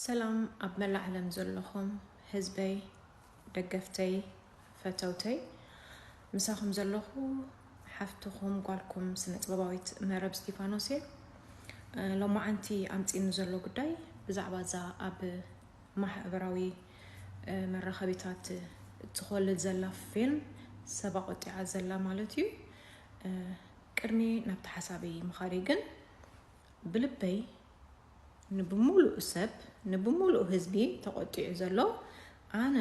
ሰላም ኣብ መላእ ዓለም ዘለኹም ህዝበይ፣ ደገፍተይ፣ ፈተውተይ፣ ምሳኹም ዘለኹ ሓፍትኹም ጓልኩም ስነ-ጥበባዊት መረብ እስቲፋኖስ እየ። እ፣ ሎማዓንቲ ኣምጺእኒ ዘሎ ጉዳይ ብዛዕባ እዛ ኣብ ማሕበራዊ፣ እ፣ መራኸቢታት እትኾልል ዘላ ፊልም፣ ሰባ ቆጢዓ ዘላ ማለት እዩ። እ፣ ቅድሚ ናብቲ ሓሳበይ ምኻደይ ግን ብልበይ ንብሙሉእ ሰብ፣ ንብሙሉእ ህዝቢ ተቖጢዑ ዘሎ፣ ኣነ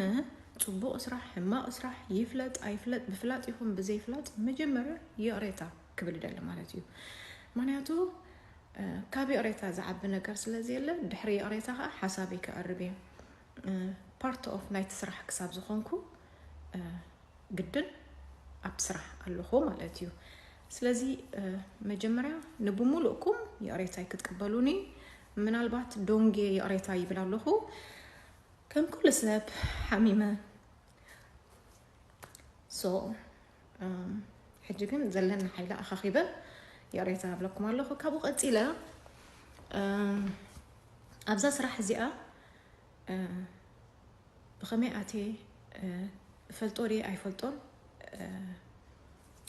ጽቡቕ ስራሕ፣ ሕማቕ ስራሕ፣ ይፍለጥ ኣይፍለጥ፣ ብፍላጥ ይኹን ብዘይፍላጥ፣ መጀመርያ ይቕሬታ ክብል ይደሊ ማለት እዩ። ምኽንያቱ፣ እ፣ ካብ ይቕሬታ ዝዓቢ ነገር ስለ ዘየለ፣ ድሕሪ ይቕሬታ ኸኣ ሓሳበይ ከቕርብ እየ። እ፣ ፓርት ኦፍ ናይቲ ስራሕ ክሳብ ዝኾንኩ፣ እ፣ ግድን ኣብ ስራሕ ኣለኹ ማለት እዩ። ስለዚ፣ እ፣ መጀመርያ ንብሙሉእኩም ይቕሬታይ ክትቅበሉኒ፣ ምናልባት ዶንጌ ይቕሬታ ይብል ኣለኹ። ከም ኩሉ ሰብ ሓሚመ። ሶ፣ እም፣ ሕጂ ግን ዘለኒ ሓይሊ ኣኻኺበ ይቕሬታ እብለኩም ኣለኹ። ካብኡ ቀጺለ፣ እም፣ ኣብዛ ስራሕ እዚኣ፣ እ፣ ብኸመይ ኣትየ፣ እ፣ እፈልጦ ድየ ኣይፈልጦን፣ እ፣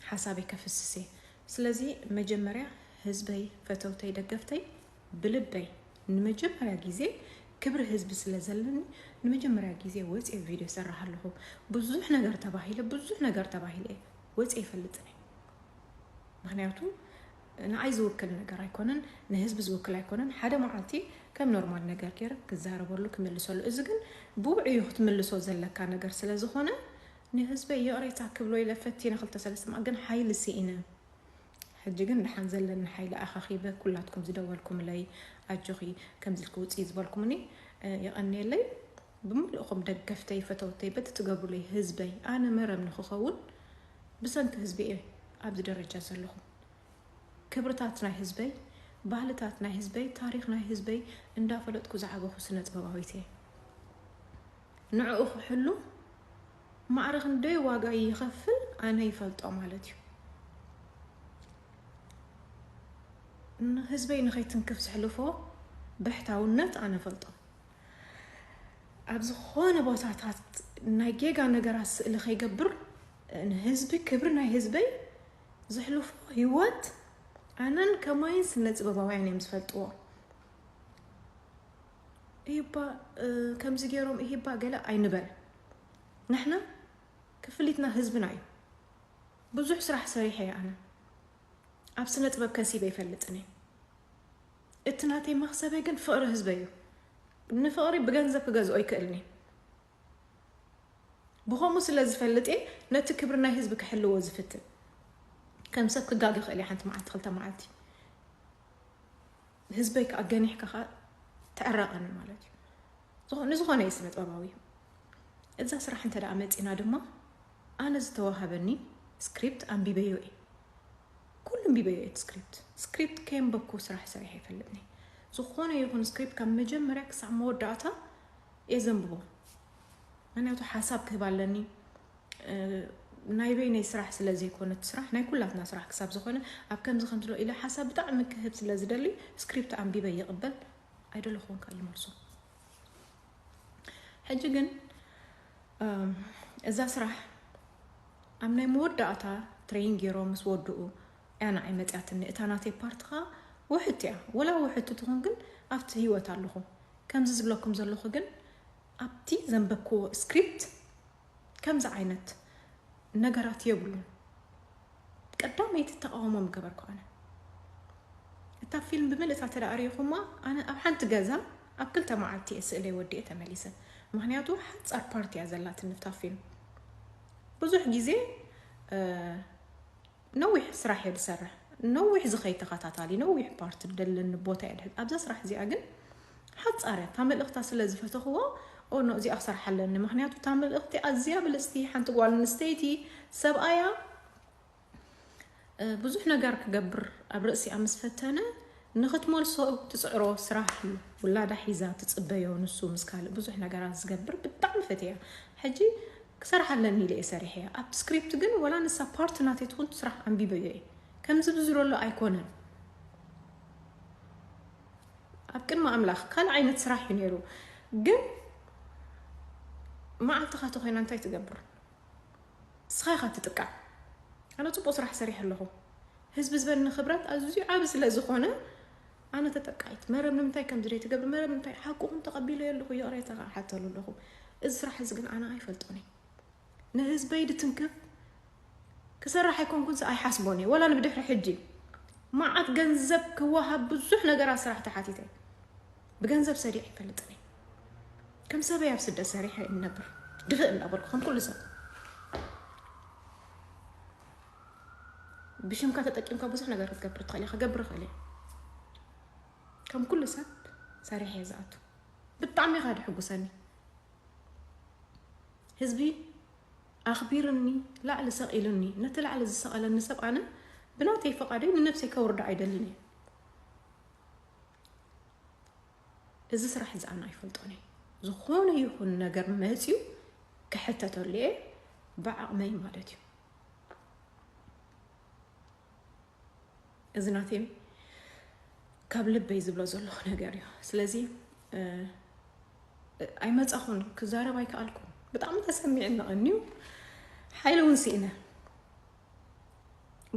ሓሳበይ ከፍስስ እየ። ስለዚ መጀመርያ ህዝበይ፣ ፈተውተይ፣ ደገፍተይ፣ ብልበይ ንመጀመርያ ግዜ ክብሪ ህዝቢ ስለ ዘለኒ ንመጀመርያ ግዜ ወፅየ ቪድዮ ይሰርሕ ኣለኹ። ብዙሕ ነገር ተባሂለ፣ ብዙሕ ነገር ተባሂለ እየ። ወፅየ ይፈልጥን እየ። ምኽንያቱ ንዓይ ዝውክል ነገር ኣይኮነን፣ ንህዝቢ ዝውክል ኣይኮነን። ሓደ መዓልቲ ከም ኖርማል ነገር ገይረ ክዛረበሉ ክምልሰሉ። እዚ ግን ብውዕዩ ክትምልሶ ዘለካ ነገር ስለ ዝኾነ ንህዝበይ ይቕሬታ ክብሎ ኢለ ፈቲነ ክልተ ሰለስተ መዓልቲ ግን ሓይሊ ስኢነ። ሕጂ ግን ደሓን ዘለኒ ሓይሊ ኣኻኺበ ኩላትኩም ዝደወልኩምለይ ኣጆኺ ከምዚ ኢልኪ ውፅኢ ዝበልኩምኒ፣ እ፣ የቐንየለይ። ብምልእኹም ደገፍተይ፣ ፈተውተይ፣ በቲ ትገብሩለይ ህዝበይ፣ ኣነ መረብ ንኽኸውን ብሰንኪ ህዝቢ እየ ኣብዚ ደረጃ ዘለኹ። ክብርታት ናይ ህዝበይ፣ ባህልታት ናይ ህዝበይ፣ ታሪኽ ናይ ህዝበይ እንዳፈለጥኩ ዝዓበኹ ስነ ጥበባዊት እየ። ንዕኡ ክሕሉ ማዕረ ክንደይ ዋጋ ይኸፍል ኣነ ይፈልጦ ማለት እዩ። ንህዝበይ ንኸይትንክፍ ዝሕልፎ ብሕታውነት ኣነ ፈልጦ። ኣብ ዝኾነ ቦታታት ናይ ጌጋ ነገራት ስእሊ ከይገብር፣ ንህዝቢ፣ ክብሪ ናይ ህዝበይ ዝሕልፎ ህይወት ኣነን ከማይን ስነ ጥበባውያን እዮም ዝፈልጥዎ። ይህባ፣ እ፣ ከምዚ ገይሮም ይህባ ገለ ኣይንበል። ንሕና ክፍሊትና ህዝብና እዩ። ብዙሕ ስራሕ ሰሪሐ እየ ኣነ። ኣብ ስነ ጥበብ ከሲበ ይፈልጥን እየ። እቲ ናተይ መኽሰበይ ግን ፍቕሪ ህዝበይ እዩ። ንፍቕሪ ብገንዘብ ክገዝኦ ይክእልኒ። ብኸምኡ ስለ ዝፈልጥ እየ ነቲ ክብሪ ናይ ህዝቢ ክሕልዎ ዝፍትን። ከም ሰብ ክጋገ ክእል እየ ሓንቲ መዓልቲ፣ ክልተ መዓልቲ። ህዝበይ ከኣ ገኒሕካ ከኣ ተዕረቐኒ ማለት እዩ። ዝኾ-፣ ንዝኾነ እዩ ስነ ጥበባዊ። እዛ ስራሕ እንተ ደኣ መጺና ድማ ኣነ ዝተዋሃበኒ ስክሪፕት ኣንቢበዮ እየ። ኩሉ ኣንቢበዮ እየ እቲ ስክሪፕት። ስክሪፕት ከየንበብኩ ስራሕ ሰሪሐ ይፈልጥኒ። ዝኾነ ይኹን ስክሪፕት ካብ መጀመርያ ክሳብ መወዳእታ እየ ዘንብቦ። ምኽንያቱ ሓሳብ ክህብ ኣለኒ። እ፣ ናይ በይነይ ስራሕ ስለ ዘይኮነ እቲ ስራሕ ናይ ኩላትና ስራሕ ክሳብ ዝኾነ ኣብ ከምዚ ከምዚ ኣሎ ኢለ ሓሳብ ብጣዕሚ ክህብ ስለ ዝደሊ ስክሪፕት ኣንቢበ ይቕበል። ኣይደለኹን ከኣ ይመልሶ። ሕጂ ግን፣ እም፣ እዛ ስራሕ ኣብ ናይ መወዳእታ ትሬን ገይሮም ምስ ወድኡ እያ ንዓይ መጽያትኒ። እታ ናተይ ፓርት ኸኣ ውሕቲ እያ። ወላ ውሕቲ ትኹን ግን ኣብቲ ህይወት ኣለኹ። ከምዚ ዝብለኩም ዘለኹ ግን ኣብቲ ዘንበብክዎ ስክሪፕት ከምዚ ዓይነት ነገራት የብሉን። ቀዳመይቲ ተቃውሞ ምገበርኩ ኣነ። እታ ፊልም ብምልእታ ተደኣ ርኢኹማ፣ ኣነ ኣብ ሓንቲ ገዛ ኣብ ክልተ መዓልቲ እየ ስእለይ ወዲኤ ተመሊሰ። ምኽንያቱ ሓጻር ፓርቲ እያ ዘላትኒ እታ ፊልም። ብዙሕ ግዜ፣ እ፣ ነዊሕ ስራሕ እየ ዝሰርሕ። ነዊሕ ዝኸይድ ተኸታታሊ፣ ነዊሕ ፓርቲ ደለኒ ቦታ እየ ድሕዝ። ኣብዛ ስራሕ እዚኣ ግን ሓጻር እያ። እታ መልእኽታ ስለ ዝፈተኽዎ፣ ኦ፣ ኖ፣ እዚኣ ክሰርሓ ኣለኒ። ምኽንያቱ እታ መልእኽቲ ኣዝያ ብልጽቲ፣ ሓንቲ ጓል ኣንስተይቲ፣ ሰብኣያ፣ እ፣ ብዙሕ ነገር ክገብር ኣብ ርእሲኣ ምስ ፈተነ፣ ንኽትመልሶ ትጽዕሮ ስራሕ እዩ። ውላዳ ሒዛ ትጽበዮ፣ ንሱ ምስ ካልእ ብዙሕ ነገራት ዝገብር ብጣዕሚ ፈትያ። ሕጂ ክሰርሓ ኣለኒ ኢለ እየ ሰሪሐያ። ኣብቲ ስክሪፕት ግን ወላ ንሳ ፓርት ናተይ ትኹን ስራሕ ኣንቢበዮ እየ። ከምዚ ብዙ ዘሎ ኣይኮነን። ኣብ ቅድሚ ኣምላኽ ካልእ ዓይነት ስራሕ እዩ ነይሩ። ግን መዓልትኻ ተኾይና እንታይ ትገብር? ንስኻ ኢኻ ትጥቃዕ። ኣነ ጽቡቕ ስራሕ ሰሪሐ ኣለኹ። ህዝቢ ዝበኒ ክብረት ኣዝዩ ዓቢ ስለ ዝኾነ ኣነ ተጠቃይት። መረብ ንምንታይ ከምዚ ደይ ትገብር? መረብ ንምንታይ ሓቁኹም ተቐቢለዮ ኣለኹ፣ ይቕሬታ ከዓ ሓተሉ ኣለኹ። እዚ ስራሕ እዚ ግን ኣነ ኣይፈልጦን እየ። ንህዝበይ ድትንክፍ ክሰርሕ ኣይኮንኩን፣ ኣይሓስቦን እየ። ወላ ንብድሕሪ ሕጂ መዓት ገንዘብ ክወሃብ ብዙሕ ነገራት ስራሕ ተሓቲተ። ብገንዘብ ሰዲዕ ይፈልጥን እየ። ከም ሰበይ ኣብ ስደት ሰሪሐ እነብር ድፍእ እንዳበልኩ ከም ኩሉ ሰብ ብሽምካ ተጠቂምካ ብዙሕ ነገር ክትገብር ትኽእል እየ። ክገብር እኽእል እየ። ከም ኩሉ ሰብ ሰሪሐ እየ ዝኣቱ። ብጣዕሚ ኢኻ ድሕጉሰኒ። ህዝቢ ኣኽቢርኒ፣ ላዕሊ ሰቒሉኒ። ነቲ ላዕሊ ዝሰቐለኒ ሰብ ኣነ ብናተይ ፍቓደይ ንነብሰይ ከውርዶ ኣይደልን እየ። እዚ ስራሕ እዚ ኣነ ኣይፈልጦን እየ። ዝኾነ ይኹን ነገር መፅዩ ክሕተተሉ እየ፣ ብዓቕመይ ማለት እዩ። እዚ ናተይ ካብ ልበይ ዝብሎ ዘለኹ ነገር እዩ። ስለዚ እ፣ ኣይመጻኹን፣ ክዛረብ ኣይከኣልኩን። ብጣዕሚ ተሰሚዕኒ ቀንዩ፣ ሓይሊ እውን ስኢነ።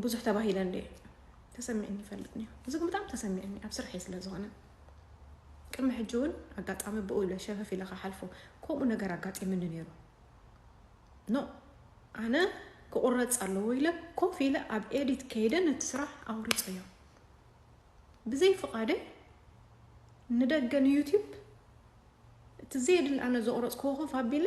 ብዙሕ ተባሂለ እንደ ተሰሚዕኒ ይፈልጥኒ እዩ። እዚ ግን ብጣዕሚ ተሰሚዕኒ ኣብ ስርሐይ ስለ ዝኾነ። ቅድሚ ሕጂ እውን ኣጋጣሚ ብኡ ኢለ ሸፈፍ ኢለ ክሓልፎ ከምኡ ነገር ኣጋጢምኒ ነይሩ። ኖ፣ ኣነ ክቑረጽ ኣለዎ ኢለ ኮፍ ኢለ ኣብ ኤዲት ከይደ ነቲ ስራሕ ኣቑሪጸዮ። ብዘይ ፍቓደይ ንደገ ንዩቲዩብ እቲ ዘየድሊ ኣነ ዘቑረጽክዎ ኮፍ ኣቢለ